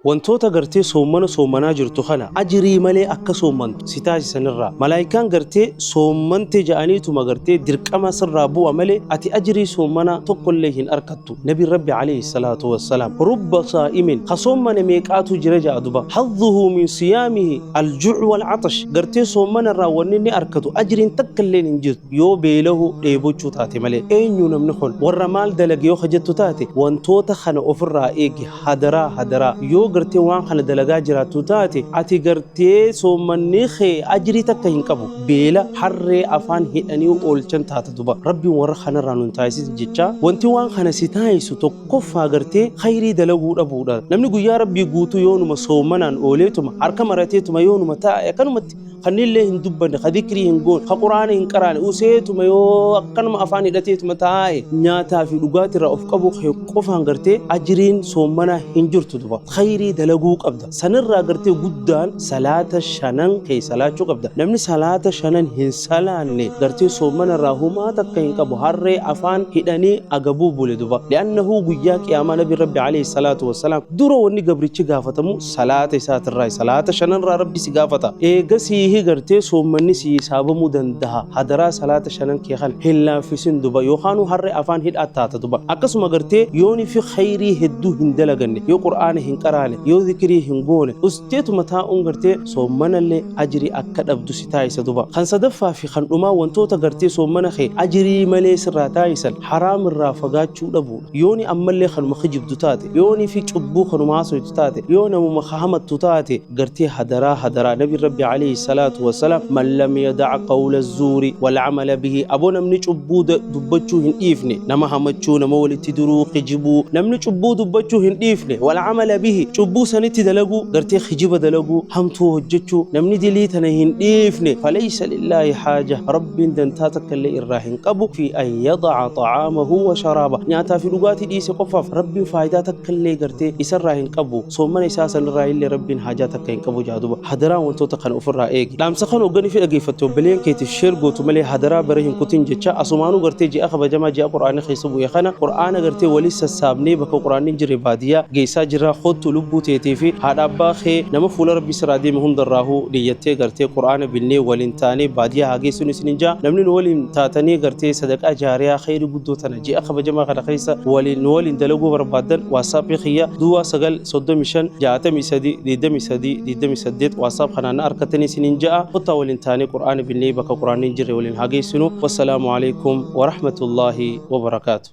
Wantoota gartee soommana soommanaa jirtu kana ajrii malee akka soommantu si taasisanirraa malaayikaan gartee soommante ja'aniituma gartee dirqama sirraa bu'a malee ati ajrii soommanaa tokkollee hin arkattu. Nabiin Rabbi alayhi salaatu wassalaam rubba saa'imin ka soommane meeqaatu jira ja'a duba hadhuhu min siyaamihi alju'u wal atash gartee soommana irraa wanni inni arkatu ajriin takkalleen hin jirtu yoo beelahu dheebochuu taate malee. Eenyu namni kun warra maal dalage yoo ka jettu taate wantoota kana ofirraa eegi. Hadaraa hadaraa yoo gartee waan kana dalagaa jiraattu taate ati gartee soommanni kee ajrii takka hin qabu beela harree afaan hidhanii oolchan taata duba Rabbiin warra kanarraa nun taasisin jechaa wanti waan kana si taasisu tokkoffaa gartee khayrii dalaguu dhabuudha. Namni guyyaa Rabbii guutuu yoonuma soommanaan ooleetuma harka marateetuma yoonuma taa'e akkanumatti kannillee hin dubbanne, ka dhikrii hin goone, ka quraana hin qaraane, useetuma yoo akkanuma afaan hidhateetuma taa'e nyaataa fi dhugaatirraa of qabuu kee qofaan gartee ajriin soommanaa hin jirtu duba. Khayrii dalaguu qabda. Sanirraa gartee guddaan salaata shanan kee salaachuu qabda. Namni salaata shanan hin salaanne gartee soommanarraa humaa takka hin qabu. Harree afaan hidhanii agabuu bule duba. Li'annahu guyyaa qiyaamaa Nabi Rabbi alayhi salaatu wassalaam dura wanni gabrichi gaafatamu salaata isaatirraa salaata shananirraa Rabbi si gaafata. Eegasiihi gartee soommanni si hisaabamuu dandaha. Hadaraa salaata shanan kee kana hin laaffisin duba. Yookaanuu harree afaan hidhaa taata duba. Akkasuma gartee yooni fi khayrii hedduu hin dalaganne, yoo qur'aana hin qaraane, yoo dhikrii hin goone, usteetuma taa'uun gartee soommanallee ajrii akka dhabdu si taasisa duba. Kan sadaffaa fi kan dhumaa wantoota gartee soommana kee ajrii malee sirraa taasisan haraam irraa fagaachuu dhabuudha. Yooni ammallee kanuma kijibdu taate, yooni fi cubbuu kanuma haasoytu taate, yoo namuma ka hamattu taate gartee hadaraa hadaraa Nabiin Rabbi alayhi salaatu wassalaam man lam yada'a qawla zuuri wal amala bihi aboo namni cubbuu dubbachuu hin dhiifne, nama hamachuu, nama walitti diruu, kijibuu, namni cubbuu dubbachuu hin dhiifne, wal amala bihi cubbuu sanitti dalaguu, gartee kijiba dalaguu, hamtuu hojjechuu, namni dilii tana hin dhiifne falaysa lillaahi haaja Rabbiin dantaa takka illee irraa hin qabu fi an yada'a ta'aamahu wa sharaaba nyaataa fi dhugaatii dhiise qofaaf Rabbiin faayidaa takka illee gartee isarraa hin qabu, soommana isaa sanirraa illee Rabbiin haajaa takka hin qabu jaa duba. Hadaraa wantoota kana ofirraa eegi. Dhaamsa kana hogganii fi dhageeffatte obboleeyyan keetiif share gootu malee hadaraa bara hin kutin jecha asumaanuu gartee ji'a kabajamaa ji'a qur'aanni keessa bu'e kana qur'aana gartee wali sassaabnee bakka qur'aanni hin jirre baadiyyaa geessaa jirraa koottu lubbuu teetii fi haadha abbaa kee nama fuula Rabbii sirraa deeme hundarraahuu niyyattee gartee qur'aana binnee waliin taanee baadiyyaa haa geessinu isinin ja'a. Namni nu waliin taatanii gartee sadaqaa jaariyaa kheyrii guddoo tana ji'a kabajamaa kana keessa waliin nu waliin dalaguu barbaaddan WhatsApp kiyya duwwaa 9 35 63 23 28 WhatsApp kanaan na arkatanii isinin ja'a. Kottaa waliin taanee qur'aana binnee bakka qur'aanni hin jirre waliin haa geessinu. Wassalaamu alaikum warahmatullaahi wabarakaatu.